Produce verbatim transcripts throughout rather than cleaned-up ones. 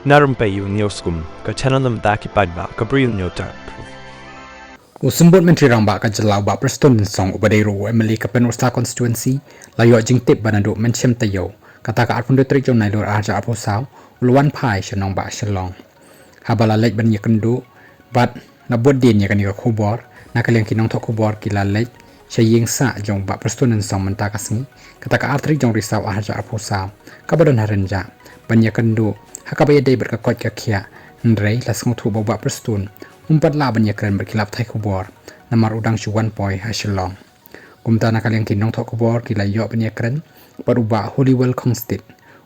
Na rympei ïa u News Kum, ka channel na bynta ki paidbah ka Bri U News Tap. U Symbud Myntri Rangbah ka jylla u Bah Prestone Tynsong uba dei ruh u M L A ka Pynursla Constituency la ïoh jingtip ba naduh mynshem taïew, kata ka arphew hynriew tarik jong u Nailur arhajar arphew saw, u la wan phai sha nongbah Shillong. Haba la leit ban ïakynduh bad la bud dien ïa kane ka khubor, na ka liang ki nongthoh khubor ki la leit sha ïing sah jong u Bah Prestone Tynsong mynta ka sngi, kata ka ar tarik jong u Risaw arhajar arphew saw, kaba don ha Rynjah, ban ïakynduh ha kaba ïadei bad ka koit ka khiah, hynrei la sngewthuh ba u Bah Prestone um pat lah ban ïakren bad ki lad pathai khubor namar u dang shu wan poi ha Shillong. Kumta na ka liang ki nongthoh khubor ki la ïoh ban ïakren bad u Bah Holywell Khongstit,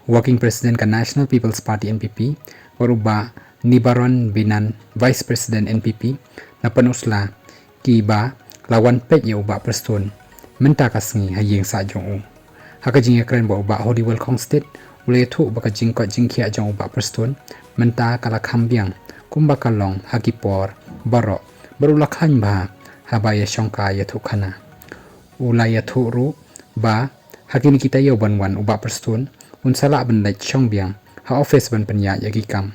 Working President ka National People's Party, N P P, bad u Bah Nibaron Binan, Vice President, N P P, na Pynursla, kiba la wan peit ïa u Bah Prestone mynta ka sngi ha ïing sah jong u. Ha ka jingïakren bad u Bah Holywell Khongstit, u la ïathuh ba ka jingkoit jingkhiah jong u Bah Prestone mynta ka la kham biang kumba ka long ha ki por baroh, bad u la khlaiñ bha haba ïashongkai ïathuhkhana. U la ïathuh ruh ba ha kine ki taïew ban wan u Bah Prestone un sa lah ban leit shong biang ha office ban pynïaid ïa ki kam.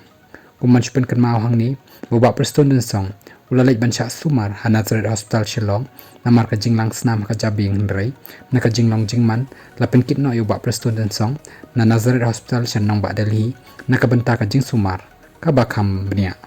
Kum ban shu pynkynmaw hangne ba u Bah Prestone Tynsong u la leit ban shah sumar ha Nazareth Hospital Shillong namar ka jinglang snam ha ka jabieng, hynrei na ka jinglong jingman la pynkit noh ïa u Bah Prestone Tynsong na Nazareth Hospital sha nongbah Delhi na ka bynta ka jingsumar kaba kham bniah.